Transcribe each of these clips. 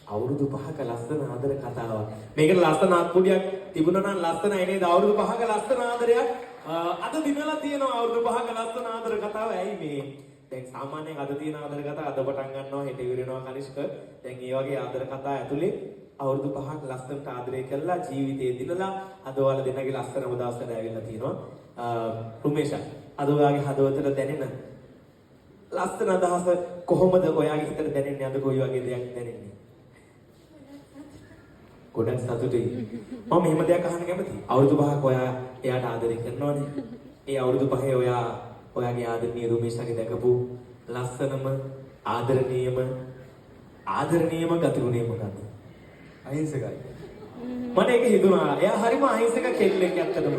අවුරුදු 5ක ලස්සන ආදර කතාවක්. මේකට ලස්සන අත්පුඩියක් තිබුණා නම් ලස්සනයි නේද? අවුරුදු 5ක ලස්සන ආදරයක් අද දිනලා තියෙනවා. අවුරුදු 5ක ලස්සන ආදර කතාව. ඇයි මේ? දැන් සාමාන්‍යයෙන් අද තියෙන ආදර කතා අද පටන් ගන්නවා, හෙට ඉවර වෙනවා කනිෂ්ක. දැන් ඒ වගේ ආදර කතා ඇතුලේ අවුරුදු 5ක් ලස්සනට ආදරය කරලා ජීවිතේ දිනලා අද ඔයාලා දෙන්නගේ ලස්සනම දවසට ඇවිල්ලා තියෙනවා. රුමේෂා, අද ඔයාගේ හදවතට දැනෙන ලස්සන අදහස කොහොමද ඔයාගේ හිතට දැනෙන්නේ? අද කොයි වගේ දෙයක් දැනෙන්නේ? ගොඩක් සතුටුයි. මම මෙහෙම දෙයක් අහන්න කැමතියි. අවුරුදු 5ක් ඔයා එයාට ආදරය කරනවනේ. ඒ අවුරුදු 5 ඔයා ඔයාගේ ආදරණීය රුමේෂාගේ දැකපු ලස්සනම ආදරණීයම ආදරණීයම ගතිගුණය මොකද්ද? අහිංසකයි. මට ඒක හිතුණා. එයා හරිම අහිංසක කෙල්ලෙක් ඇත්තටම.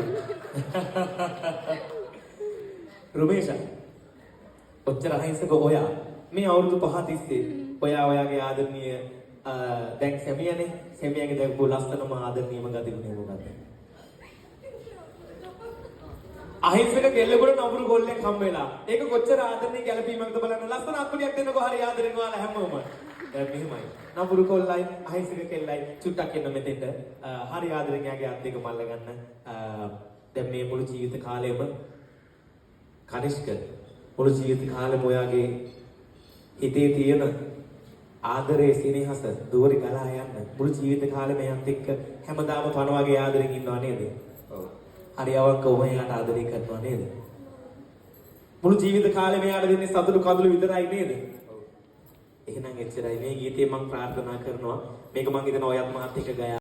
රුමේෂා, ඔච්චර අහිංසක ඔයා මේ අවුරුදු 5 තිස්සේ ඔයා ඔයාගේ ආදරණීය දැන් සැමියානේ, සැමියාගේ දැකපු ලස්සනම ආදරණීයම ගතිගුණය මොකද්ද? අහිංසක කෙල්ලෙකුට නපුරු කොල්ලෙක් හම්බ වෙලා. ඒක කොච්චර ආදරණීය ගැළපීමක්ද බලන්න. ලස්සන අත්පුඩියක් දෙන්නකෝ හරි ආදරෙන් ඔයාලා හැමෝම. දැන් මෙහෙමයි. නපුරු කොල්ලයි අහිංසක කෙල්ලයි චුට්ටක් එන්න මෙතෙන්ට. හරි ආදරෙන් එයාගේ අත් දෙක මල්ල ගන්න. දැන් මේ මුළු ජීවිත කාලෙම කනිෂ්ක, මුළු ජීවිත කාලෙම ඔයාගේ හිතේ තියෙන ආදරේ සෙනෙහස දුවරි ගලා යන්න මුළු ජීවිත කාලෙම එයාත් එක්ක හැමදාම පණ වගේ ආදරෙන් ඉන්නවා නේද? ඔව්. හරි අවංකවම එයාට ආදරේ කරනවා නේද? මුළු ජීවිත කාලෙම එයාට දෙන්නේ සතුටු කඳුළු විතරයි නේද? ඔව්. එහෙනම් එච්චරයි. මේ ගීතේ මම ප්‍රාර්ථනා කරනවා. මේක මං හිතනවා ඔයත් මාත් එක්ක ගයා.